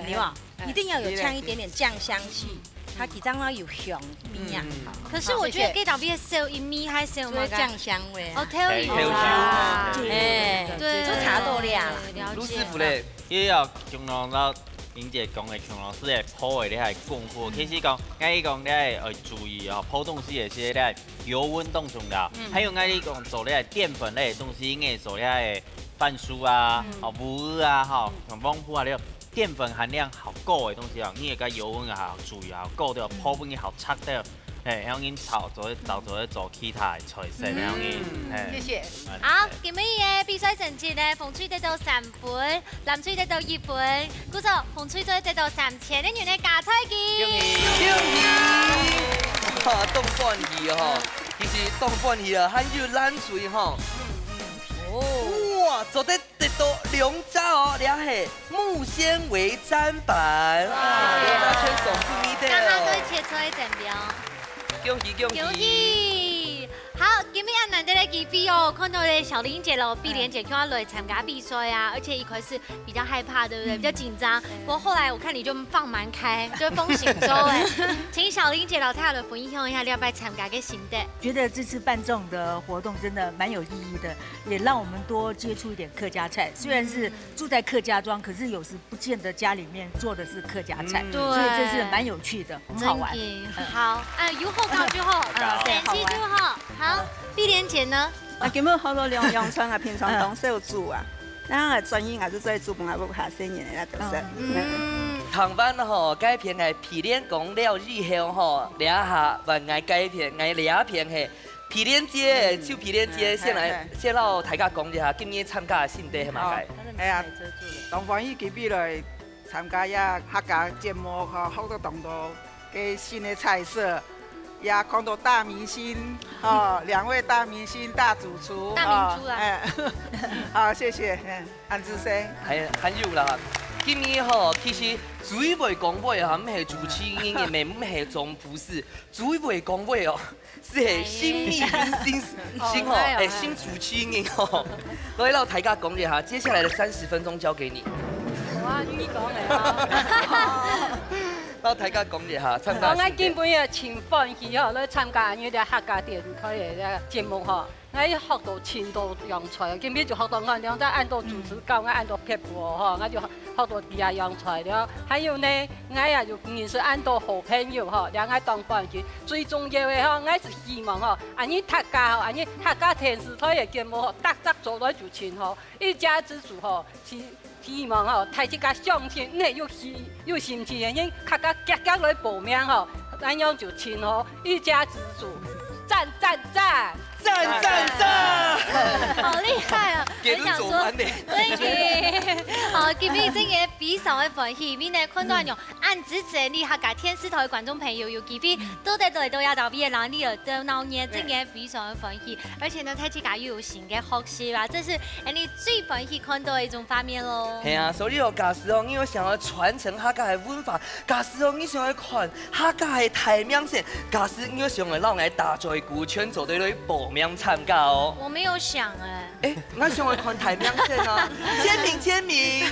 對吧？一定要有嗆一點點醬香氣。佢正好有香味啊。嗯。可是我覺得這道菜燒一味還燒嘛，所以醬香味啊。哦，豆油啊。豆油。哎，對，就茶豆粒啊。了解。盧師傅咧，也要共同到玲姐講个，共同係个破个這个功夫。嗯。其實講，𠊎講這个愛注意哦，破東西个係這个油溫當重要。嗯。還有𠊎講做這个澱粉類个東西，應該做這个番薯啊，嗯。哦，烏魚啊，吼，嗯。像黃瓠啊，這个 澱粉含量好高个東西啊，你个油溫啊好注意啊，好高个，嗯。泡粉也好炒个，嘿，然後你炒做，炒做做其他个菜色，嗯。然後你，嘿。謝謝。嗯。好，今日个比賽成績呢，紅隊得到三分，藍隊得到一分，故所紅隊就得到三千个銀个加菜金。恭喜！恭喜！哈，當歡喜哦，其實當歡喜啊，還有藍隊吼。嗯。哦。哇，做得 得到兩隻哦，這係木纖維砧板。哇。兩隻全送分你兜哦。剛剛都切出來一整邊哦。恭喜恭喜！恭喜！好，今日恁難得个機會哦，看到咧小玲姐咯、碧蓮姐，嗯。佢來參加比賽啊，而且一開始比較害怕，對不對？嗯。比較緊張。嗯。不過後來我看你就放蠻開，就放輕鬆哎。請小玲姐咯，她來分享一下這擺參加个心得。覺得這次辦這種的活動真的蠻有意義的，也讓我們多接觸一點客家菜。雖然是 住在客家庄，可是有時不見得家裡面做的是客家菜，嗯。對。所以這是蠻有趣的，很好玩。真的，嗯。好，哎，有好搞就好，好搞。嗯，對，好玩。成績就好。好，好。碧蓮姐呢？啊，今日學到兩樣菜啊，平常當少煮啊。嗯。那專業還係在煮飯，還不下細人个那就是。嗯。嗯。聽完吼，該片个碧蓮講了以後吼，這下換𠊎該片，𠊎這片係 碧蓮姐，嗯。就碧蓮姐，嗯，先來，嘿，嘿。先摎大家講一下，今日參加个心得係麼个？好，哎呀，當歡喜今日來參加這客家節目吼，學到當多个新个菜色，也看到大明星，吼，兩位大明星大主廚，大明珠啊。吼，哎，好，謝謝，嗯，恁仔細。還，還有啦，今日吼，其實最會講話哈，毋係主持人，也毋係總廚師，最會講話哦。 係，係心理明星，哦，星吼，哎喲，哎，新主持人吼。來，摎大家講一下，接下來的三十分鐘交給你。我愛講个啊。摎大家講一下，參加个心得。哦，𠊎今晡日真歡喜吼，來參加恁樣个客家電台个節目吼。𠊎學到真多樣菜，今晡日就學到𠊎兩隻恁多主持教𠊎恁多撇步吼，𠊎就 學到幾下樣菜了。還有呢，𠊎也有認識恁多好朋友吼，這𠊎當歡喜。最重要个吼，𠊎係希望吼，恁樣大家吼，恁樣客家電視台个節目吼，逐隻做來就真好。一家之煮吼，希，希望吼，大自家相信，你有心，有心情个人，大家遽遽來報名吼，恁樣就真好。一家之煮，讚讚讚！ 讚讚讚！好厲害哦！結論做完呢。很想說，對，好，今晡日真个非常个歡喜，因為呢，看到恁樣恁支持个客家電視台个觀眾朋友有機會，嗯。都得來到這搭位，然後你有得鬧熱，真个非常个歡喜。而且呢，大自家又有新个學習啦，這是𠊎等最歡喜看到个一種畫面咯。係啊，所以哦，假使哦，你有想要傳承客家个文化，假使哦，你想要看客家个大明星，假使你有想要摎𠊎打嘴鼓，全做得來報名參加哦。我沒有想哎。哎，𠊎想要看大明星啊，簽名簽名。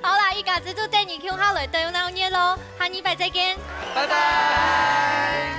好啦，一家之煮等你共下來鬥鬧熱咯，下禮拜再見。拜拜。